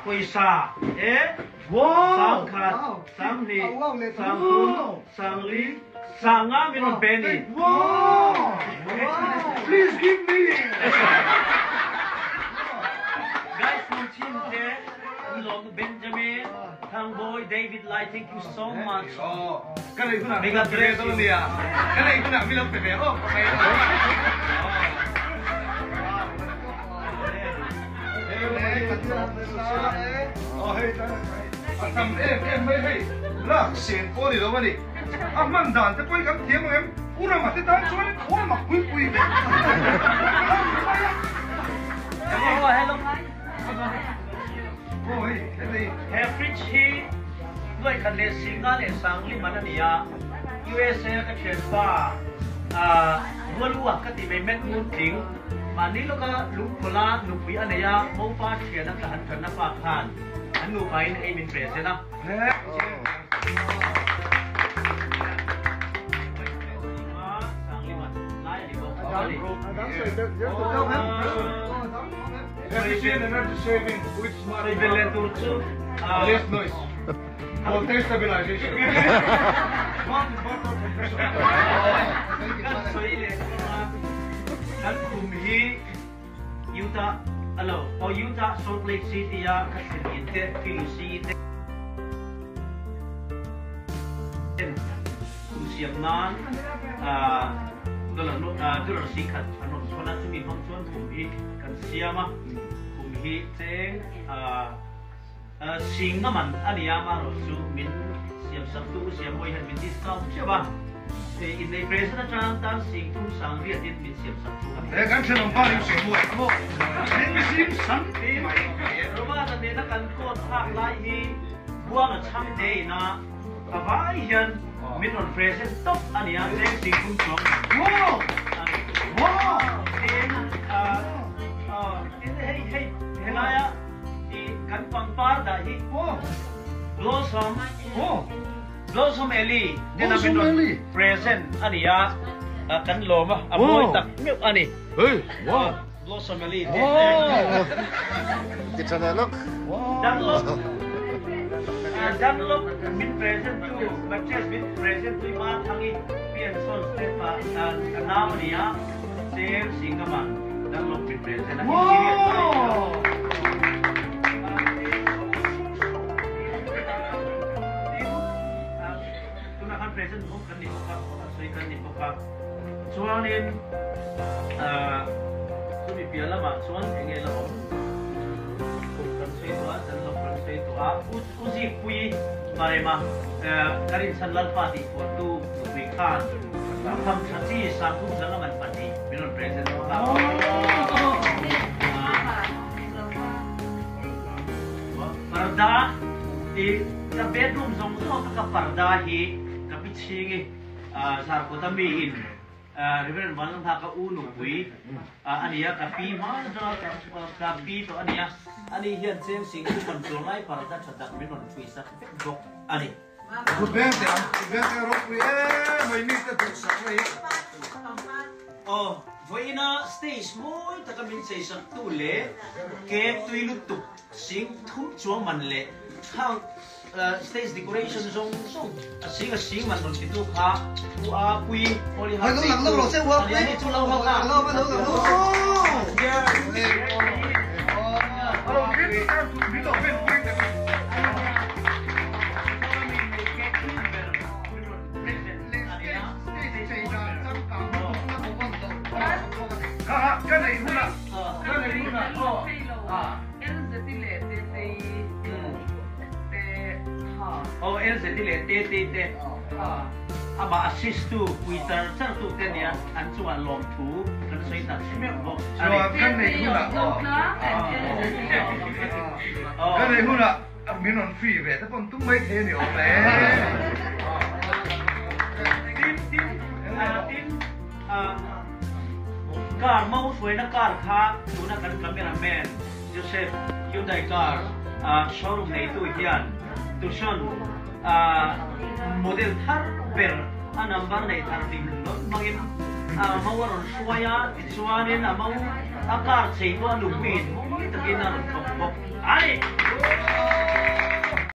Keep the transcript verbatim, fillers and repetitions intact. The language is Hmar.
Pawisa, eh? Wow! Sangkhat, wow, sanghni, wow, wow, le, sangthum, wow, sangli, sanga min hung pe a nih. Wow! Wow! Please give me. Guys, hung chim te, Lawm Benjamin, Thangboi, David Lai, thank you so much. Oh. Ka nei huna, may God bless you. Ka nei huna, mi lo pe ve. Oh, ka nei huna. Oh, hei, ta, ta. A tam em em mai hei. Lak sien po ni lo mani. A hman dan te poi kan thiam em. Ura ma te tan chuan khawm a pui pui ve. Hello, hello. Oi, hei. He fridge hi nuai khat le sing nga le sangli man a ni a. U S A ka ṭhianpa, a, Rualua ka ti mai met ngun tling. Mani lo ka lungpula nupui a nei a, mopa ṭhiana ka han ṭanna pa khan. An nupa in ei min present a. He. Efficient energy saving with smart. Less noise. Voltage stabilization. Kan khum hi Utah, hello, oh, Utah, Salt Lake City a ka thlen in te, P U C te. Kum siam nan, ah, dollar no, ah, dollar sing khat an rawn thawn a, chumi hmang chuan kum hi kan siam a, kum hi cheng, ah, ah, sing nga man a ni a, amaherawhchu min siam sak tu, siam mawi hian min discount chiah a. Eh, in nei present aṭang tan sing thum sang riat in min siam sak tu a ni. Eh, kan ṭhenawm pa ring siam mawi a maw. Min siam san ti mai. Roma ta nena kan coat thlak lai hi buang a chhang te ina, a vai hian min rawn present tawp a ni a, cheng sing thum chuang. Wow! Wow! Tin, ah, ah, tin hei, hei, he laia, i kan pangpar dah hi. Wow! Blossom. Wow! Blossom Ellie. Tena min rawn present a ni a, ah, kan lawm a, a mawi tak meuh a ni. Hey, wow! Blossom Ellie. Wow! Ti ṭha lawk. Wow! Dunlop. Ah, Dunlop min present tu, mattress min present tu, ma thangi, Pian Son Step a, ah, a nau a ni a, seng sing nga man, Dunlop min present a. Wow! Ah, tuna khan present bawk kan ni bawk a, a sawi kan ni bawk a. Chuanin, ah, chumi piah lamah chuan eng nge la awm? Kan sawi tawh a, Dunlop kan sawi tawh a. U, U Zikpui Marema, eh, ka rinsan Lalpa tih pawhtu nupui khan, ram tham ṭha chi sang thum zanga man pahnih min rawn present bawk a. Ah, parda, i, ka bedroom zawng zawng ka parda hi ka pi chhingi, ah, Zarkawta mi in, ah, Reverend Vanlalnghaka u nupui, ah, a ni a, ka pi hma aṭanga, ka, ka pi tawh a ni a. Ani hian cheng sing thum an chuang lai parda ṭha tak min rawn ṭhuisak vek bawk a ni. Kut beng te ang, kut beng te ropui e, hoi mi te duk sak mai. Aw, vawiina stage mawi taka min cheisak tu le, cake tui lutuk, sing thum chuang man le, thang, eh, stage decoration zawng zawng, a sing a sing man rawn ti tu kha, U A Pui, Holy Heart Hoi, lo lang lo, lo, che, U A Pui. Ani chu lo hawk a. Lo, lo, lo, lo. Oh! Yes. Oh. Ka, ka nei huna, ka nei huna, oh, ah. L Z le Tetei te, ha. Oh, L Z le Tetei te. Ah. Ama assist tu, pui char char tu te nia, an chunga lawmthu kan sawi tak si meuh bawk. Chuan kan nei huna, oh. Oh. Kan nei huna. A min rawn free ve te pawn tum mai thei a ni awm e. Tin, tin, ah, tin, ah, car mo hruaina car kha tuna kan cameraman Joseph Hyundai car, ah, showroom neitu hian Tucson, ah, model thar ber a number nei thar ding lo hmangin, ah, mo a rawn hruai a, tichuanin a mo a car cheitu a nupui in mawi takin a rawn thawk bawk a ni.